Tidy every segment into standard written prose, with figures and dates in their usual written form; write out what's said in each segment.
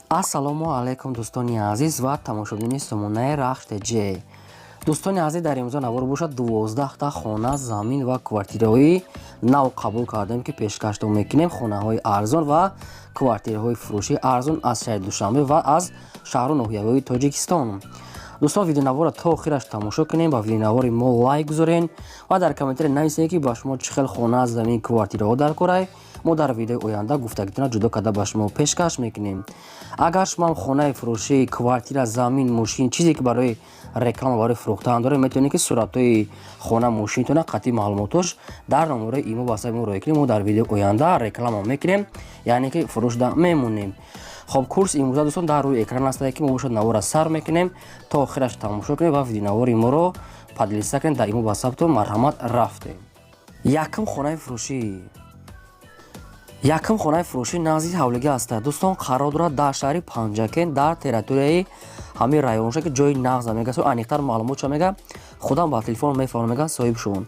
Ассалому алайкум, дӯстони азиз ва тамошобинони сомонаи Рахш ТЖ. Дӯстони азиз, дар имрӯза навор бошад, 12та хона, замин ва квартираҳои нав қабул кардем, ки пешкаштон мекунем. Хонаҳои арзон ва квартираҳои фурӯшии арзон аз шаҳри Душанбе ва аз шаҳру ноҳияҳои Тоҷикистон. Дӯстон, видеонаворро то охираш тамошо кунем, ба видеонавори мо лайк гузорен ва дар комментария нависед, ки ба шумо чӣ хел хона, замин, квартираҳо дар корай. Мо дар видеои оянда гуфтагитона ҷудо карда ба шумо пешкаш мекунем. Агар шумо хонаи фурӯшӣ, квартира, замин, мошин, чизе ки барои реклама, барои фурӯхтан доред, метавонед, ки суратҳои хона, мошинтона қатъи маълумотош дар номерои имо ватсапи мо роя кунем. Мо дар видеои оянда реклама мекунем, яъне ки фурӯшда мемонем. Хоб, курс имрӯза, дӯстон, дар рӯи экран астае, ки мо бошад навора сар мекунем, то охираш тамошо кунем ва видеонавори моро поделиться кунем дар имо ватсаптон. Марҳамат, рафтем. Якум хонаи фурӯшӣ. Якум хонаи фурӯшӣ назди ҳавлига аст, дӯстон, қарор дорад дар шаҳри Панҷакент, дар территорияи ҳамин районша, ки ҷои нағза мега. Аниқтар маълумотша мега, худам ба телефон мефаҳмам, мега соҳибшон.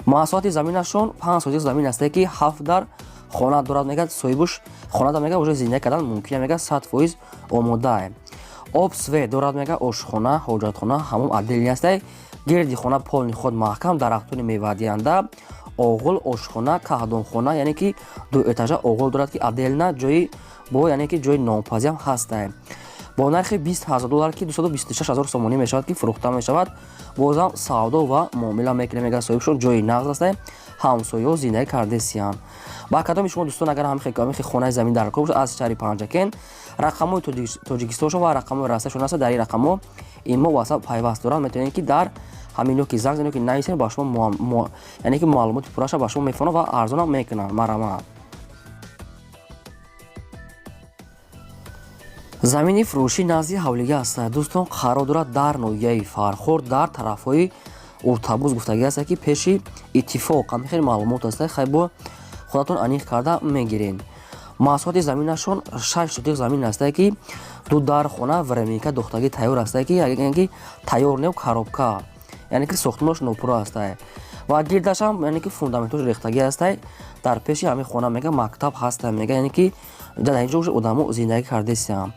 Масоҳати заминашон 5 сотих замин астае, ки ҳафт дар хона дорад, мега соҳибуш. Хонада, мега, уже зиндагӣ кардан мумкин, мега, 100% омодае. Об, свет дорад, мега, ошхона, ҳоҷатхона, ҳамом отдельный астае. Гирди хона полный худ маҳкам, дарахтони мевадиҳанда, оғул, ошхона, каҳдонхона, яъне ки ду этажа оғул дорад, ки отдельно ҷои бо, яъне ки ҷои нонпазиам ҳастае. Бо нархи 20 000 доллар, ки 226 000 сомонӣ мешавад, ки фурӯхта мешавад. Бозам савдо ва муомила мекунем, мега соҳибшон. Ҷои нағз астае, ҳамсояҳо зиндагӣ кардесиянд. Ба кадоми шумо, дӯстон, агар ҳамихе хонаи замин дар кор бошад аз шаҳри Панҷакент, рақамҳои Тоҷикистоншон ва рақамҳои Россияшон аст. Дар ин рақамҳо имо ватсап пайваст доранд. Метавонед, ки дар ҳамин ё ки занг занед, ё ки нависед, ба шумо, яъне ки маълумоти пурраша ба шумо мефаҳмонанд ва арзонам мекунанд. Марҳамат. Замини фурӯшӣ назди ҳавлига аст, дӯстон, қарор дорад дар ноҳияи Фархор, дар тарафҳои Уртабуз гуфтагӣ аст, ки пеши Иттифоқ. Ҳамин хеле маълумот аст, хай бо худатон аниқ карда мегиред. Масоҳати заминашон 6 сотих замин астае, ки ду дар хона временка дохтагӣ тайёр астае, ки яъне ки тайёр не, коробка, яъне ки сохтмонаш нопурра астае ва гирдашам, яъне ки фундаментош рехтагӣ астае. Дар пеши ҳамин хона, мега, мактаб ҳаста, мега, яъне ки дар инҷо уже одамо зиндагӣ кардесиям.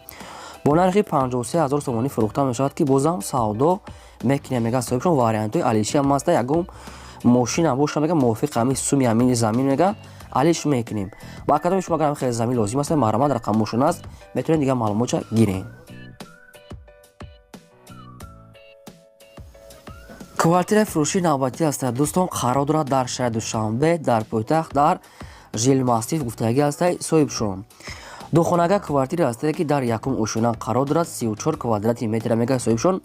Бо нархи 53 000 сомонӣ фурӯхта мешавад, ки бозам савдо мекунем, мега соҳибшон. Вариантҳои алишиам аста, ягон мошинам боша, мега, мувофиқи ҳамин суми ҳамин замин, мега, алиш мекунем. Ба кадоми шумо агар хеле замин лозим аст, марҳамат, рақамошон аст, метавонед дигар маълумотша гиред. Квартираи фурӯшии навбатӣ аст, дӯстон, қарор дорад дар шаҳри Душанбе, дар пойтахт, дар Жилмассив гуфтагӣ астаи соҳибшон. Духонага квартира астае, ки дар якум ошёна қарор дорад, 34 квадрати метра, мега соҳибшон.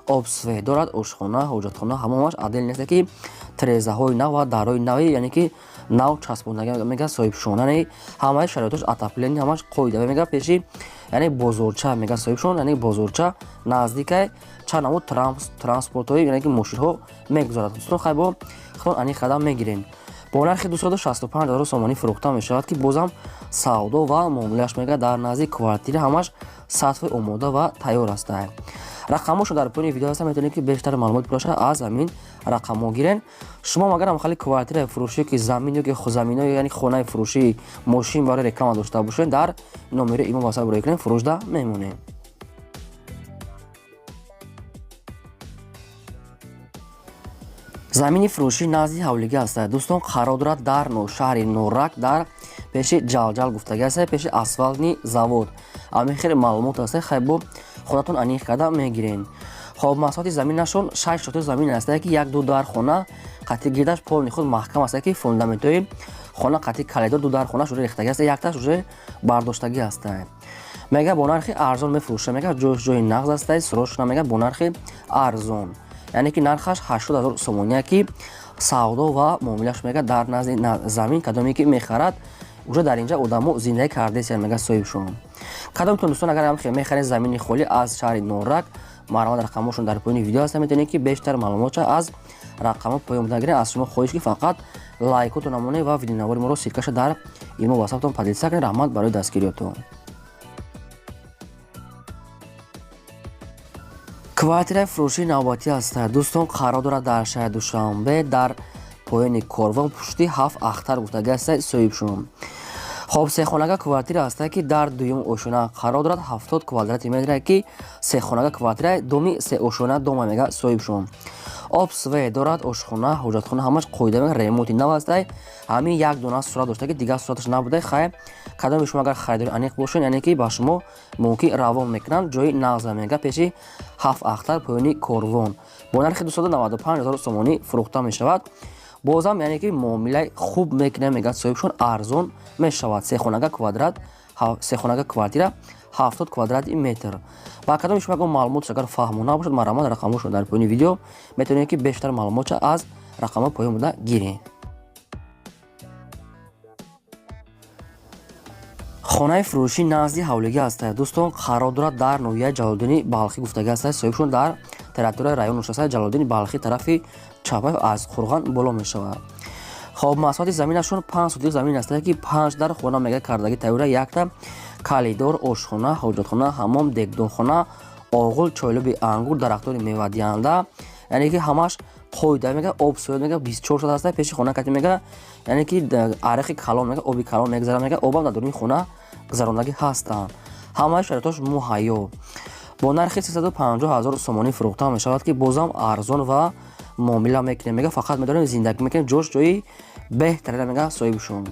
Об, свет дорад, ошхона, ҳоҷатхона, ҳамомаш отдельный аст, ки тирезаҳои нав ва дарҳои нави, яъне ки нав часпондагӣ, мега соҳибшон. Яъне ҳамаи шароитош, отопление, ҳамаш қоида, мега. Пеши, яъне бозорча, мега соҳибшон, яъне бозорча наздикай, чанд намуд транспортҳои, яъне ки мошинҳо мегузарад. Дӯстон, хай бо худтон аниқ карда мегирем. Бо нархи 265 000 сомонӣ фурӯхта мешавад, ки бозам савдо ва муомилааш, мега. Дар назди квартира ҳамаш сатҳи омода ва тайёр астанд. Рақамҳошон дар поёни видео ҳастанд, метавонед, ки бештар маълумот бошад, аз ҳамин рақамҳо гирен. Шумо агар ҳам квартираи фурӯшӣ, ки замин ё ки замино, яъне хонаи фурӯшӣ, мошин барои реклама дошта бошед, дар номери имо ватсап роя кунед, фурӯшда мемонем. Замини фурӯшӣ назди ҳавлига аст, дӯстон, қарор дорад дар шаҳри Норак, дар пеши Ҷалҷал гуфтагӣ аст, пеши асфалтный завод. Ҳамин хеле маълумот аст, хай бо худатон аниқ карда мегирен. Хоб, масоҳати заминашон 6 сотих замин астае, ки як ду дар хона қатъи гирдаш полный худ маҳкам астае, ки фундаментҳои хона қатъи калидор, ду дар хонаш уже рехтагӣ аст, якташ уже бардоштагӣ астае. Мега, бо нархи арзон мефурӯша, мега, ҷояш ҷои нағз астае, срочно, мега, бо нархи арзон, яъне ки нархаш 80 000 сомония, ки савдо ва муомилаш, мега. Дар назди замин кадоме ки мехарад, уже дар инҷа одамо зиндагӣ кардесиян, мега соҳибшон. Кадомтон, дӯстон, агар ҳам мехаред замини холӣ аз шаҳри Норак, марҳамат, рақамҳошон дар поёни видео ҳаста, метавонед, ки бештар маълумотша аз рақамҳо поён гиред. Аз шумо хоҳиш, ки фақат лайкотон намонед ва видеонавори моро ссылкаша дар имо ватсаптон поделиться кунед. Раҳмат барои дастгириётон. Квартираи фурӯшии навбатӣ аст, дӯстон, қарор дорад дар шаҳри Душанбе, дар поёни Корвон, пушти Ҳафт Ахтар гуфтагӣ аст соҳибшон. Хоб, сехонага квартира ҳаста, ки дар дуюм ошёна қарор дорад, 70 квадрати метре, ки сехонага квартира, доми сеошёна дома мега соҳибшон. Об, свет дорад, ошхона, ҳоҷатхона ҳамаш қоида мега, ремонти нав ҳастай. Ҳамин як дона сурат дошта, ки дигар сураташ набуда. Хай, кадоми шумо агар харидори аниқ бошед, яъне ки ба шумо мумкин равон мекунанд. Ҷои нағза мега, пеши Ҳафт Ахтар, поёни Корвон, бо нархи 295 ҳазор сомонӣ фурӯхта мешавад. Бозам, яъне ки муомилаи хуб мекунем, мегӯяд соҳибшон, арзон мешавад. Сехонага квадрат, сехонага квартира, 70 квадрати метр. Ба кадоми шумо ягон маълумотш агар фаҳмо набошад, марҳамат, рақамҳошон дар поёни видео, метавонед, ки бештар маълумотша аз рақамҳои поён буда гиред. Хонаи фурӯшӣ назди ҳавлигӣ ҳастад, дӯстон, қарор дорад дар ноҳияи Ҷалолиддини Балхӣ гуфтагӣ ҳастад соҳибшон. Дар территорияи район нишастад, Ҷалолиддини Балхӣ, тарафи чапа аз Қурған боло мешавад. Хоб, масоҳати заминашон 5 сотих замин аст, ки панҷ дар хона мега кардагӣ тайёра, якта калидор, ошхона, ҳоҷатхона, ҳаммом, дегдонхона, оғул, чойлуби ангур, дарахтони мевадиҳанда, яъне ки ҳамаш қоида мега. Об, свет мега 24 соат аста. Пеши хона кати мега, яъне ки арихи калон мега, оби калон мегузара мега, обам дар дуруни хона гузарондагӣ ҳастанд. Ҳамаи шароитош муҳайё. Бо нархи 350 ҳазор сомонӣ фурӯхта мешавад, ки бозам арзон ва муомила мекунем мега. Фақат медонем, зиндагӣ мекунем, ҷош ҷои беҳтарина мега соҳибшон.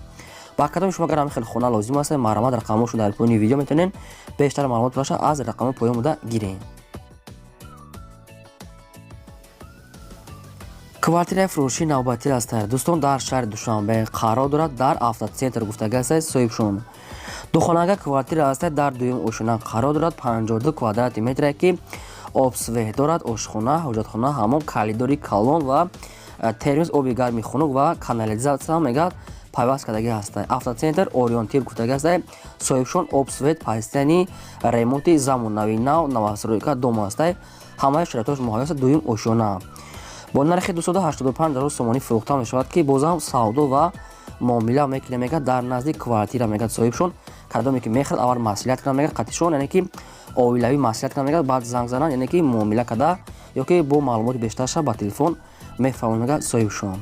Ба кадоми шумо агар ҳамин хел хона лозим аст, марҳамат, рақамҳошон дар поёни видео, метавонед бештар маълумот баша аз рақамҳои поён буда гиред. Квартираи фурӯшии навбатӣ аст, дӯстон, дар шаҳри Душанбе қарор дорад, дар Автоцентр гуфтагӣ аст соҳибшон. Духонага квартира аст, дар дуюм ошёна қарор дорад, 52 квадрати метре, ки об, свет дорад, ошхона, ҳоҷатхона, ҳаммом, калидори калон ва термоз, оби гарми хунук ва канализатсия мегӯяд пайваст кардагӣ ҳастад. Автоцентр Ориентир гуфтагӣ ҳастад соҳибшон. Об, свет, постоянный, ремонти замонавӣ, нав новостройка дом ҳастад, ҳамаи шароитош муҳайё аст. Дуюм ошёна бо нархи 285 ҳазор сомонӣ фурӯхта мешавад, ки бозам савдо ва муомила мекунем мегӯяд. Дар назди квартира мегӯяд соҳибшон, кадоме ки мехарад, аввал маслиҳат кунад мегӯяд қатишон, яъне ки оилавӣ маслиҳат кунад мегӯяд, баъд занг зананд, яъне ки муомила карда ё ки бо маълумоти бештарша ба телефон мефаҳмонад мегӯяд соҳибшон.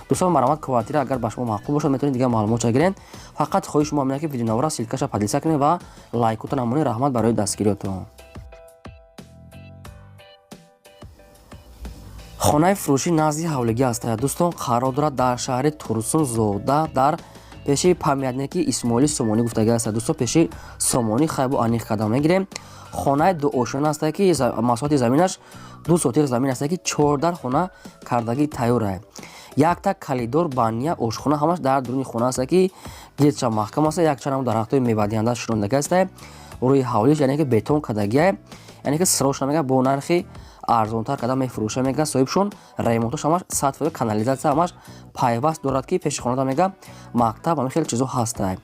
Дӯстон, марҳамат, квартира агар ба шумо маъқул бошад, метавонед дигар маълумотша гиред. Фақат хоҳиши шумо ҳамин, ки видеонавора ссылкаша поделиться кунед ва лайкотон намонед. Раҳмат барои дастгириётон. Хонаи фурӯшӣ назди ҳавлигӣ аст, дӯстон, қарор дорад дар шаҳри Турсунзода, дар пеши памятники Исмоили Сомонӣ гуфтагӣ аст, дӯстон, пеши Сомонӣ. Хайбо аниқ карда мегирем. Хонаи дуошёна аст, ки масоҳати заминаш 2 сотих замин аст, ки чордар хона кардагӣ тайёра, якта калидор, баня, ошхона ҳамаш дар дуруни хона аст, ки гирдша маҳкам аст, якчанд дарахтҳои мевадиҳанда шинондагӣ аст рӯи ҳавлиш, яъне ки бетон кардагия, яъне ки сирошна мега. Бо нархи арзонтар карда мефурӯша мега соҳибшон. Ремонтош ҳамаш 100%, канализатсия ҳамаш пайваст дорад, ки пеши хонада мега мактаб, ҳамин хел чизо ҳастай.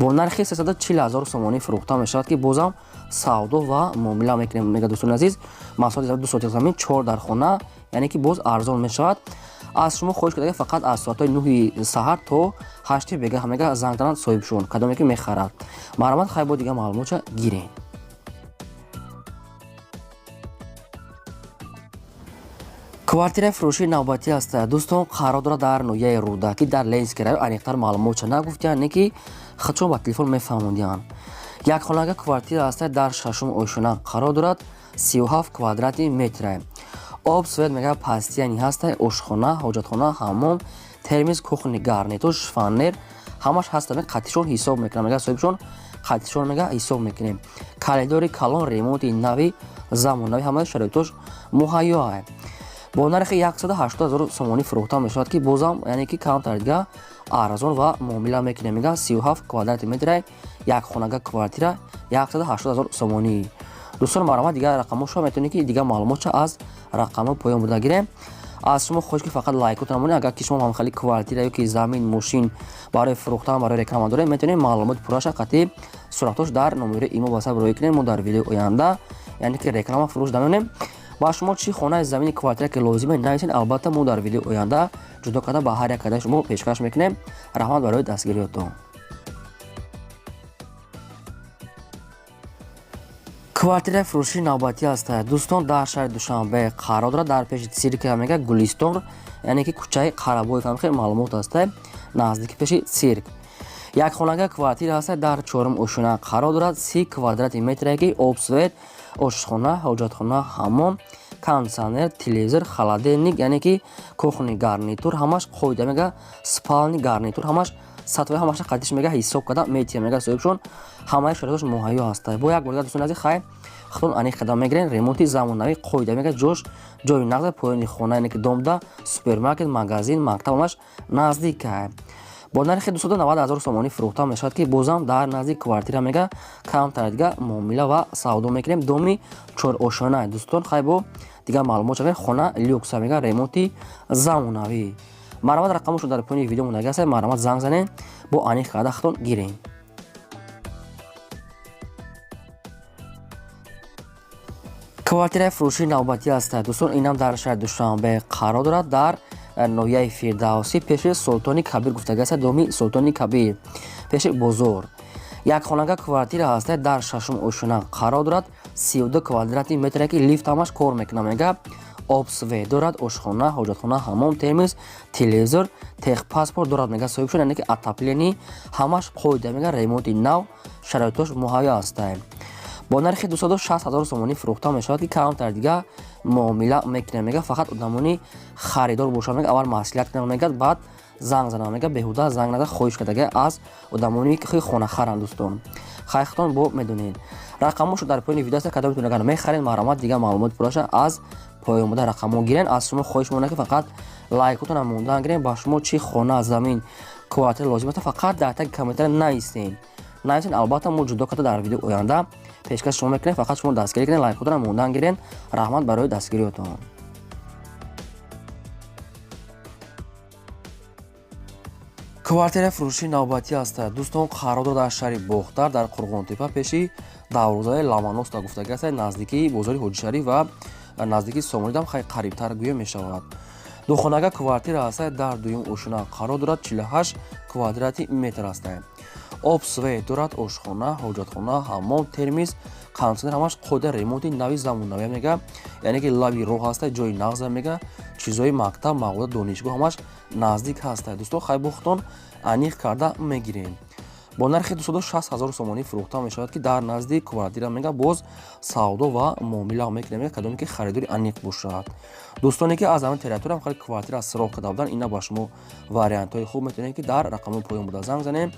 Бо нархи 340 ҳазор сомонӣ фурӯхта мешавад, ки бозам савдо ва муомила мекунем мега. Дӯстони азиз, масоҳати 2 сотих замин, чор дар хона, яъне ки боз арзон мешавад. Аз шумо хоҳиш карда, фақат аз соатҳои 9-и саҳар то 8-и бегаҳ мега занг зананд соҳибшон, кадоме ки мехарад. Марҳамат, хай, бо дигар маълумотша гирем. Квартираи фурӯшии навбатӣ аст, дӯстон, қарор дорад дар ноҳияи Рӯдакӣ, дар Ленинский район. Аниқтар маълумотша нагуфтиянд, не ки худшон ба телефон мефаҳмондиянд. Якхонага квартира аст, дар шашум ошёна қарор дорад, 37 квадрати метра. Об, свет мега постоянный ҳаста, ошхона, ҳоҷатхона, ҳаммом, термоз, кухонный гарнитур, шифоньер ҳамаш ҳаста. Қатишон ҳисоб мекунам мега соҳибшон, қатишон мега ҳисоб мекунем. Калидори калон, ремонти нави замонавӣ, ҳамаи шароитош муҳайё. Бо нархи 180 ҳазор сомонӣ фурӯхта мешавад, ки бозам, яъне ки камтар дига арзон ва муомила мекунем мега. 37 квадрати метра, як хонага квартира, 180 ҳазор сомонӣ. Дӯстон, марҳамат, дигар рақамҳошо метавонед, ки дигар маълумотша аз рақамҳо поён буда гирем. Аз шумо хоҳиш, ки фақат лайкотон намонед. Агар ки шумо ҳамхели квартира ё ки замин, мошин барои фурӯхтан, барои реклама доред, метавонед маълумоти пурраша қатъи суратҳош дар номери имо ватсап роӣ кунед. Мо дар видеои оянда, яъне ки реклама фурӯш дамонем. Ба шумо чӣ хонаи, замини, квартира ки лозиме, нависед, албатта мо дар видеои оянда ҷудо карда ба ҳар як кадаи шумо пешкаш мекунем. Раҳмат барои дастгириётон. Квартираи фурӯшии навбатӣ аст, дӯстон, дар шаҳри Душанбе қарор дорад, дар пеши цирка мега Гулистон, яъне ки кӯчаи Қарабоев, ҳам хел маълумот аст, наздики пеши цирк. Як хонага квартира ҳаста, дар чорум ошёна қарор дорад, 30 квадрати метре ки об, свет, ошхона, ҳоҷатхона, ҳаммом, кондитсионер, телевизор, холодильник, яъне ки кухонный гарнитур ҳамаш қоида мега, спальный гарнитур ҳамаш сатвои ҳамаша қадиш мега, ҳисоб карда метия мега соҳибшон, ҳамаи шароитош муҳайё ҳаста. Бо як бор дигар, дӯстони азиз, хай худтон аниқ карда мегирен. Ремонти замонавӣ, қоида мега, ҷош ҷои нағза, поёни хона, яъне ки домда супермаркет, магазин, мактаб ҳамаш наздика. Бо нархи 290 ҳазор сомонӣ фурӯхта мешавад, ки бозам дар назди квартира мега камтар дига муомила ва савдо мекунем. Доми чорошёна, дӯстон, хай бо дигар маълумот шавед. Хона люкса мега, ремонти замонавӣ. Марҳамат, рақамошо дар поёни видео мондагӣ аст, марҳамат, занг занед, бо аниқ карда худтон гирем. Квартираи фурӯшии навбатӣ аст, дӯстон. Инам дар шаҳри Душанбе қарор дорад, дар ноҳияи Фирдавсӣ, пеши Султони Кабир гуфтагӣ аст, доми Султони Кабир, пеши бозор. Як хонага квартира ҳаста, дар шашум ошёна қарор дорад, 32 квадрати метре ки лифт ҳамаш кор мекунад мега, об, свет дорад, ошхона, ҳоҷатхона, ҳаммом, термос, телевизор, техпаспорт дорад мега соҳибшон, яъне ки отопление ҳамаш қоида мега, ремонти нав, шароитош муҳайё ҳастанд. Бо нархи 260 ҳазор сомонӣ фурӯхта мешавад, ки камтар дига муомила мекунем мега. Фақат одамони харидор бошад мега, аввал маслиҳат кунам мега, баъд занг занам мега. Беҳуда занг нада, хоҳиш кардага аз одамони ки хонахаранд. Дӯстон, хайхтон бо медонед, рақамошо дар поёни видео аст. Кадометон агар мехаред, марҳамат, дигар маълумоти пурраша аз поён буда рақамҳо гирен. Аз шумо хоҳиш монад, ки фақат лайкотона мондан гирен. Ба шумо чӣ хона, замин, квартира лозим аст, фақат дар таги комментария нависен, нависен. Албатта, мо ҷудо карда дар видеои оянда пешкаш шумо мекунем. Фақат шумо дастгирӣ кунед, лайкотона мондан гирен. Раҳмат барои дастгириётон. Квартираи фурӯшии навбатӣ аст, дӯстон. Қарор дорад дар шаҳри Бохтар, дар Қурғонтепа, пеши дарвозаи Ламаноста гуфтагӣ аст, наздикии бозори Ҳоҷишариф ва наздикии Сомонидам хеле қарибтар гӯя мешавад. Духонага квартира ҳаста, дар дуюм ошёна қарор дорад, 48 квадрати метр аст, об, свет дорад, ошхона, ҳоҷатхона, ҳаммом, термос, кондитсионер ҳамаш қоида, ремонти нави замонавӣ мега, яъне ки лаби роҳ ҳаста, ҷои нағза мега, чизҳои мактаб, мағоза, донишгоҳ ҳамаш наздик ҳаста. Дӯстон, хай бо худтон аниқ карда мегирем. Бо нархи 260 ҳазор сомонӣ фурӯхта мешавад, ки дар назди квартира мега боз савдо ва муомила мекунем мега, кадоме ки харидори аниқ бошад. Дӯстоне ки аз ҳамин территория хеле квартира сироғ карда буданд, ина ба шумо вариантҳои хуб, метавонед ки дар рақамҳои поён буда занг занем,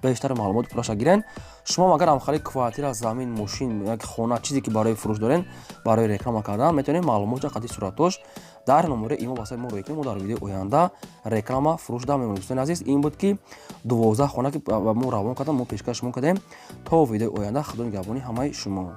бештар маълумоти пурраша гирен. Шумо агар ҳамхели квартира, замин, мошин, як хона, чизе ки барои фурӯш дорен, барои реклама кардан, метавонед маълумотро қадри суратош дар номери имо васаи мо рӯй кунед. Мо дар видеои оянда реклама фурӯш да мемонем. Дӯстони азиз, ин буд ки 12 хона ки ба мо равон кардам, мо пешкаш шумо кардем. То видеои оянда, худо нигаҳбони ҳамаи шумо.